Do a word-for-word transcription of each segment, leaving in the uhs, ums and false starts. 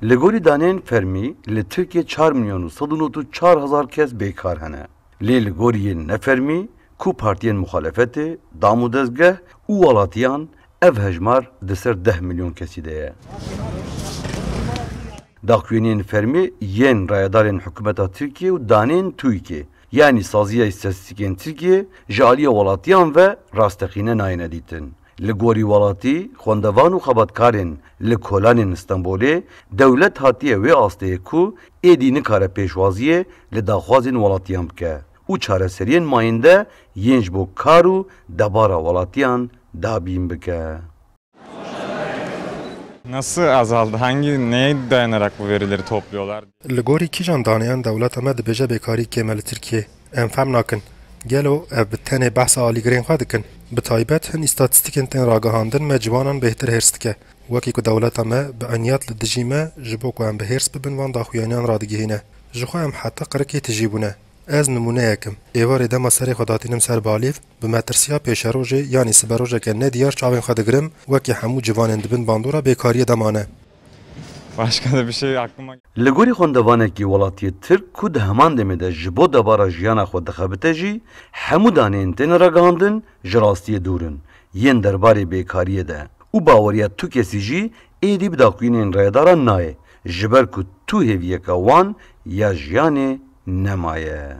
Li gorî daneyên fermî, li Tirkiyê çar milyon û sed û nod û çar hezar kes bêkar hene. Lê li gorî yên nefermî, ku partiyên muxalefetê, dam û dezgeh û welatiyan, ev hejmar di ser deh milyon kesî de ye. Daxuyaniyên fermî yên rayedarên hikûmeta Tirkiyê û daneyên TUÎKê, yanî Saziya Îstatîstîkên Tirkiyê, ji aliyê welatiyan ve rasteqîne nayêne dîtin. Li gorî welatî, xwendevan û xebatkarên li kolanên Stenbolê, dewlet hatiye wê asteyê ku êdî nikare pêşwaziyê li daxwazên welatiyan bike û çareseriyên mayînde yên ji bo kar û debara welatiyan dabîn bike. Nasıl azaldı? Hangi, neye dayanarak bu verileri topluyorlar? Li gorî kîjan daneyan dewleta me dibêje bêkarî kêm e li Tirkiyê? Em fehm nakin. Gelo ev bi tenê behsa alîgirên xwe dikin? Bi taybet hin îstatîstîkên tên ragihandin me ciwanan bêhtir hêrs dike. Wekî ku dewleta me bi eniyat li dijî me ji bo ku em bi hêrs bibin van daxuyaniyan radigihîne. Ji xwe em heta qirikê tijî bûne. Ez nimûneyek im. Êvarê dema serê xwe datînim ser balîv, bi metirsiya pêşerojê yanî siberojeke nediyar çavên xwe digirim, wekî hemû civanên di bin bandora bêkariyê de mane. Başka da bir şey aklıma Li gorî xwendevanekî welatiyê Tirk ku di heman demê de ji bo debara jiyana xwe dixebite jî, hemû daneyên tên ragihandin ji rastiyê dûr in, yên derbarê bêkariyê de û baweriya tu kesî jî êdî bi daxuyaniyên rayedaran nayê, ji ber ku tu hêviyeke wan ya jiyanê nemaye.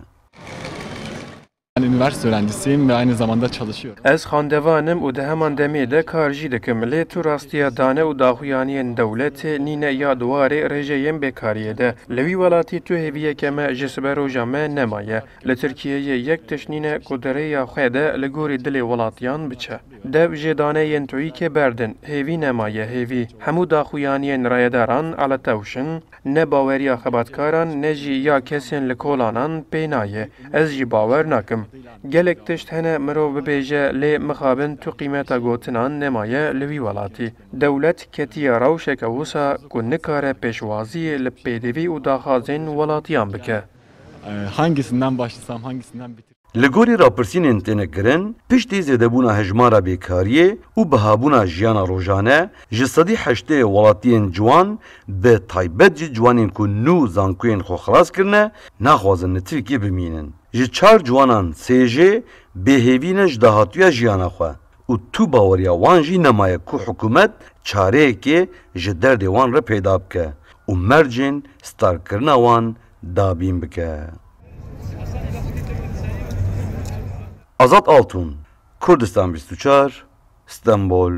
Ben üniversite öğrencisiyim ve aynı zamanda çalışıyorum. Ez xwendevan im û di heman demê de kar jî dikim, lê tu rastiya dane û daxuyaniyên dewletê nîne ya di warê rêjeyên bêkariyê de. Li wî welatî tu hêviyeke me ji siberoja me nemaye. Li Tirkiyeyê yek tişt nîne ku di rêya xwe de li gorî dilê welatiyan biçe. Dev ji daneyên TUÎKê berdin, hêvî nemaye, hêvî. Hemû daxuyaniyên rayedaran eletewş in, ne baweriya xebatkaran ne jî ya kesên li kolanan pê nayê. Ez jî bawer nakim. Gelek tişt hene mirov bibêje, lê mixabin tu qîmeta gotinan nemaye li wî welatî. Dewlet ketiye rewşeke wisa ku nikare pêşwaziyê li pêdivî û daxwazên welatiyan bike. Ee, hangisinden başlasam, hangisinden bitir- Li gorî rapirsînên têne kirin, piştî zêdebûna hejmara bêkariyê û bihabûna jiyana rojane, ji sedî heştê welatiyên ciwan, bi taybet jî ciwanên ku nû zankoyên xwe xilas kirine, naxwazin li Tirkiyê bimînin. Ji çar ciwanan sê jê bêhêvî ne ji dahatuya jiyana xwe û tu baweriya wan jî nemaye ku hikûmet çareyekê ji derdê wan re peyda bike û mercên starkirina wan dabîn bike. Azat Altun, Kurdistan bîst û çar, Stenbol.